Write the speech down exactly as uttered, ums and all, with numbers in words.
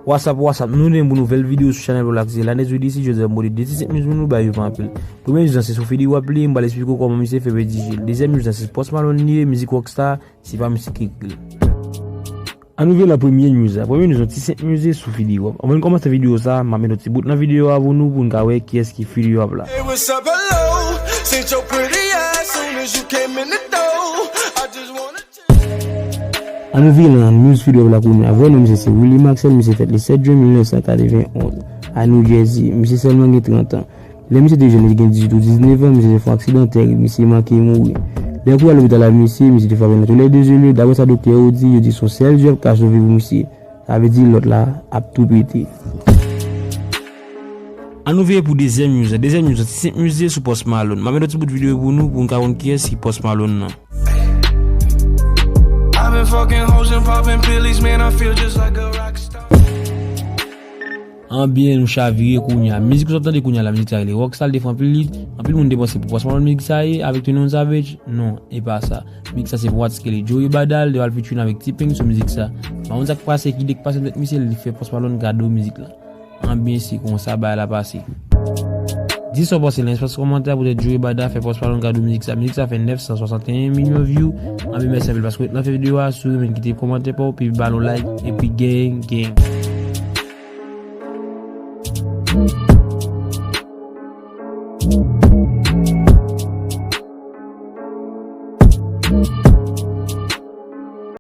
What's up, what's up? Nou tounen pou nouvèl videyo sou chanèl Black Zela Netz Video. Jodi a m pote de ti senp music pou nou, bay yo pa anpil. Premye music la se Sophie D-Wap li ye, m pral esplike w kòman misye fè pèdi je l. Dezyèm music la se Post Malone li ye, mizik Rockstar, se pa misye ki ekri l. Ann ouvè nan premye music la. Premye music la se yon ti senp music Sophie D-Wap. Anvan n kòmanse videyo sa, m ap met yon ti bout nan videyo a pou nou, pou n ka wè kiyès ki feat D-Wap la. Hey, what's up, hello? Seen your pretty ass soon as you came in the door. I just wanna Ann ouvè nan music video la kounye a. Vrè non misye se Willy Maxwell, misye fèt le sèt jen mil nèf san katrevenn onz, a New Jersey. Misye sèlman gen trant an. Lè misye te jèn, li te gen dizuit ou diznèf an, misye te fè yon aksidan tèrib, misye manke mouri. Lè yo pral lopital avèk misye, misye te frape nan tou lè de zye l yo. Daprè sa doktè yo di, yo di se yon sèl zye k ka sove pou misye. Sa vle di lòt la ap tou pete. Ann ouvè pou dezyèm music la. Dezyèm music la, ti senp music sou Post Malone. M ap met yon ti bout videyo pou nou, pou n ka konn kiyès ki Post Malone nan. I've been fucking hoes and popping pillies, man, I feel just like a rock star. Anbyen, nou chavire kounye a. Mizik sa w ap tande kounye a la, mizik sa rele Rockstar, li te fè anpil hit. Anpil moun te panse pou Post Malone mizik sa ye, avèk Twenty-one Savage. Non, e pa sa. Mizik sa se pou atis ki rele Joey Bada, li te pral featuring avèk T-Pain sou mizik sa. Pa konn sa k pase, ki de k pase nan tèt misye, li fè Post Malone kado mizik la. Anbyen, se konsa bagay la pase. Di sa w panse nan espas kòmantè a poutèt Joey Bada fè Post Malone kado mizik sa. Mizik sa fè nèf san swasanteyen milyon view. Anbyen, mèsi anpil paske w ret nan fen videyo a. Si w renmen, kite kòmantè pa w, epi ba nou like, epi gang, gang.